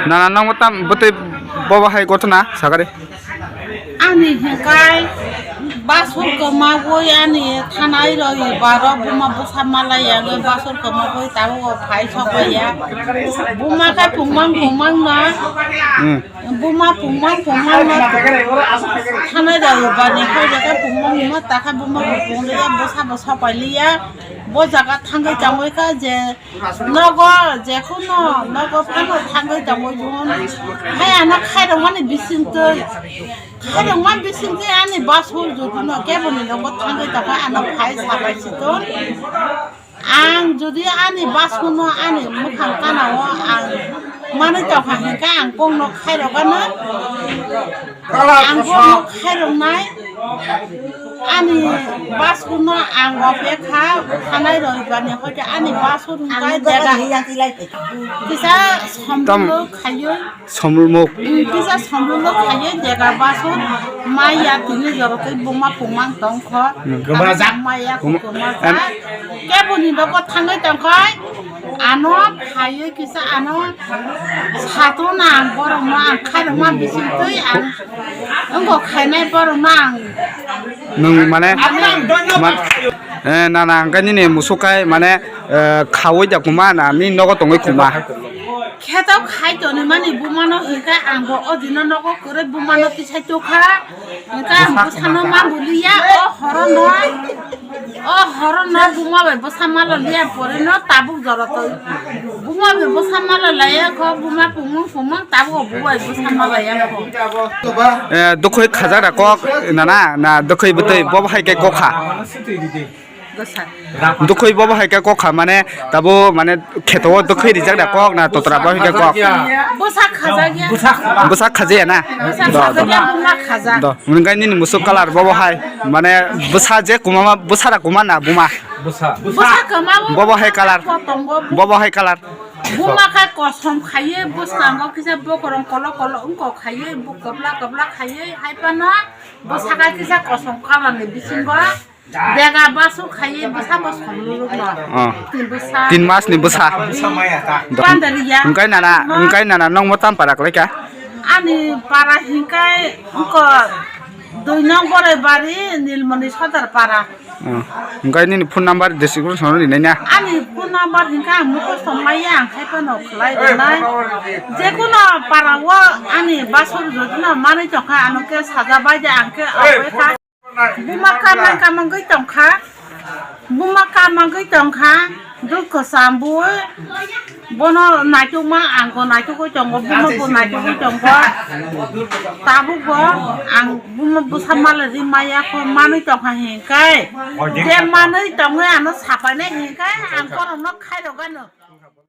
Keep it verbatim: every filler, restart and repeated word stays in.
Nana, nang tam bwtwi bobo hai gotona sagari. Ani hikai basur kwmagwi ani thanai roi baro buma bwsa malai ya basur kwmagwi tabuk phai sok ya. Buma khe pungmang pungmang no. Hmm. Buma pungmang pungmang no. Thanai roi bani khe pungmang pungmang ta khe buma pungli ya bwsa bwsa paili ya. Bo jaga thangwi tangwi kha je Nogo jekhuno nogo phano thangwi tongwi tong. Hai ano khairokmani bisingtwi, khairokma bisingtwi ani basur jotono keboni nogo thangwi tongkha ano phai sabai siton. Ang jodi ani basurno ani mwkhang kanao ang manwi tongkha hinkhe ang kokno khairokgano. Ang kokno khairoknai. Ani basur no ang ope kha, thanai roi bani hoite ani basur hingkai dega. Kisa somrulok khaiyo. Somrulmok. Kisa somrulok khaiyo dega basur. Maya tini jorotoi buma pungmang tongkho. Hmm, gumajak. Maya gumajak. Keboni nogo thangwi tongkhai. Ano phaiwi kisa ano sato na ang borok no ang khairokma bising twi ang wngkok khainai borok no ang. Nwng mane, man-, eh, nana hwnkhe nini musuk kai mane, eh, khaui da kuma na nini nogo tongwi kuma. Kheto khai toni mani buma no hinkhe ang bo o dino nogo kwrwi buma no tisai tokha. Hinkhe ang bwsano ma buliya o horo no. O horo no buma bai bwsa mala liya pore no tabuk jora to. Buma bai bwsa mala laya kho buma pungmung pungmung tabuk o buma bai bwsa mala ya kho. Eh, dokhoi khajak da kok nana na dokhoi bwtwi bobo hai khe kokha. Bwsa. Dokhoi bobo hai khe kokha mane tabo mane kheto o dokhoi rijak da kok na totra bo hai khe kok. Bwsa khajak ya. Bwsa khajak ya na. Bwsa Do, do. khajak ya buma khajak. Do, hwnkhai nini musuk kalar bobo hai, mane bwsa je kuma ma, bwsa da kuma na buma. Bwsa. Bwsa kwma bo Bobo hai kalar. Kotongo. Bobo hai kalar. Buma kha kosom khaiye, bwskango kisa bokorong kolo kolo wngkok khaiye, bo kopla kopla khaiye, hai phano bwsa kha kisa kosom kalar ni bisingo. Dega basu khaiye bwsa bo somluruk no. Oh. Tin bwsa. Tin mas ni bwsa. Bwsa maya ta. Pandari ya. Hwnkhai nana, Ma. Hwnkhai nana nokmo tam para kwlai kha? Ani para hingkai wngkha dui nong Boraibari, Nilmoni Sodar para. Oh. Hwnkhai nini phone number description o rinai na? Ani phone number hingkha ang mukhusto maya ang khai phano khlai rinai. Jekuno para o ani basur jodi no manwi tongkha ano khe saja bai de ang khe abai kha. Buma kamang kamangwi tongkha. Buma kamangwi tongkha. Dukho sambu. Bono naitukma ang bo naitugwi tongo, buma bo naitugwi tongo. Tabuk bo ang buma bwsa mala ri maya kho manwi tongkha hinkai. Je manwi tongwi ano sapainai hinkai ang borokno khairok gano.